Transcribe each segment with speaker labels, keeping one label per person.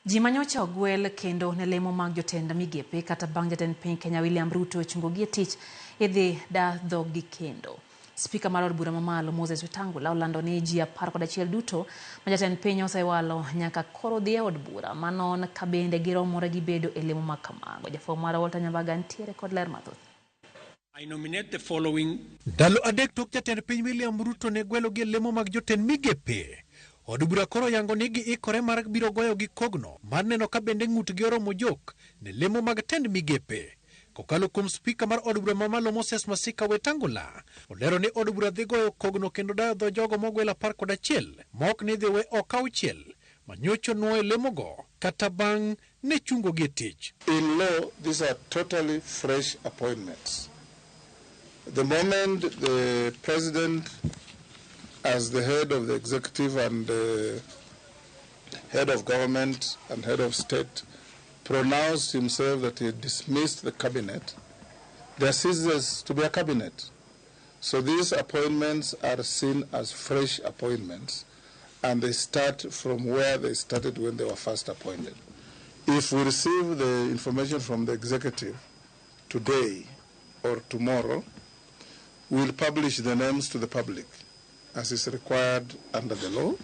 Speaker 1: Ji manyocha ogwel kendo ne lemo mag jotend migepe kata bang' jatend piny Kenya William Ruto chungogi e tich idhi da dhoggi kendo. Spika mar od bura mamalo Moses Wetangula olando ni ji 11 duto ma jatend piny osewalo nyaka koro dhi e od bura manon ka bende giromore gi bedo e lemo ma kamago. Jafwambo marwa Walter Nyambaga nitiere kod ler mathoth.
Speaker 2: I nominate the following.
Speaker 3: Ndalo 3 tok jatend piny William Ruto ne gwelogi e lemo mag jotend migepe, od bura koro yango ni giikore mar biro goyo gi kogno mar neno ka bende ng'utgi oromo jok ne lemo mag tend migepe. Kokalo kuom spika mar od bura mamalo Moses Masika Wetangula, olero ni od bura dhi goyo kogno kendo dayo dho jogo mogwel 11 ma ok ni dhi we ok auchiel ma nyocha onwo e lemogo kata bang' ne chungogi e tich.
Speaker 4: In law, these are totally fresh appointments. The moment the president, as the head of the executive and the head of government and head of state, pronounced himself that he dismissed the cabinet, there ceases to be a cabinet. So these appointments are seen as fresh appointments, and they start from where they started when they were first appointed. If we receive the information from the executive today or tomorrow, we'll publish the names to the public as is required under the law.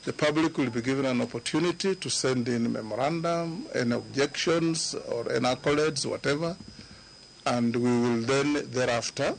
Speaker 4: The public will be given an opportunity to send in memorandum, any objections or any accolades, whatever, and we will then thereafter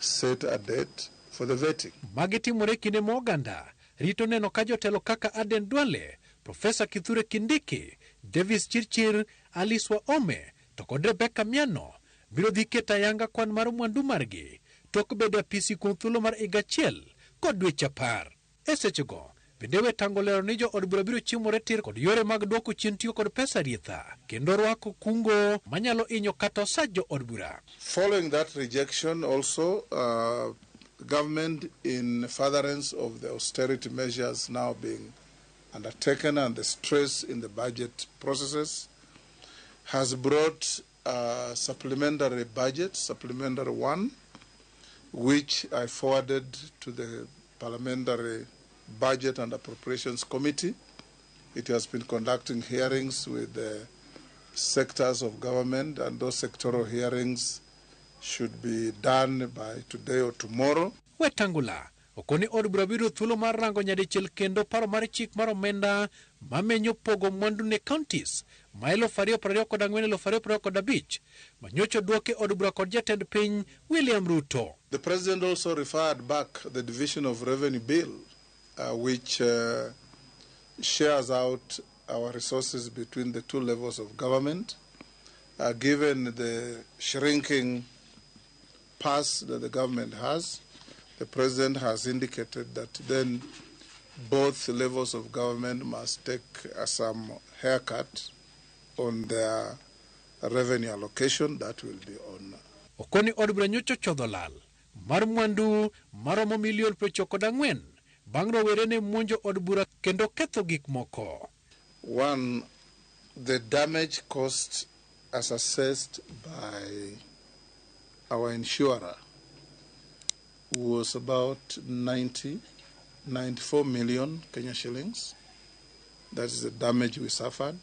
Speaker 4: set a date for the vetting.
Speaker 3: Magi timore kinde ma oganda rito neno ka jotelo kaka Aden Duale, Profesa Kithure Kindiki, Davis Chirchir, Alice Wahome to kod Rebecca Miano biro dhi keto ayanga kwan mar mwandu margi tok bedo e apisi kuom thuolo mar higa achiel kod dweche 10. E sechego, bende Wetang'ula olero ni jo od bura biro chiemore tir kod yore mag dwoko chien tiyo kod pesa rietha kendo rwako kungo manyalo hinyo kata osach jo od bura.
Speaker 4: Following that rejection also, government in furtherance of the austerity measures now being undertaken and the stress in the budget processes has brought a supplementary budget, supplementary one, which I forwarded to the Parliamentary Budget and Appropriations Committee. It has been conducting hearings with the sectors of government, and those sectoral hearings should be done by today or tomorrow.
Speaker 3: Wetangula okoni od bura biro thuolo mar rango nyadichiel kendo paro mar chik mar omenda mamenyo pogo mwandu ne counties ma 2024 2025 manyocha oduoke od bura kod jatend piny William Ruto.
Speaker 4: The president also referred back the division of revenue bill, which shares out our resources between the two levels of government. Given the shrinking purse that the government has, the president has indicated that then both levels of government must take some haircut on their revenue allocation. That will be on.
Speaker 3: Okoni od bura nyocha ochodho lal mar mwandu maromo milion 94 bang' rowere ne monjo od bura kendo ketho gik moko.
Speaker 4: One, the damage cost as assessed by our insurer was about 94 million Kenya shillings. That is the damage we suffered.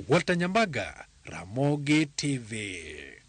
Speaker 3: Walter Nyambaga, Ramogi TV.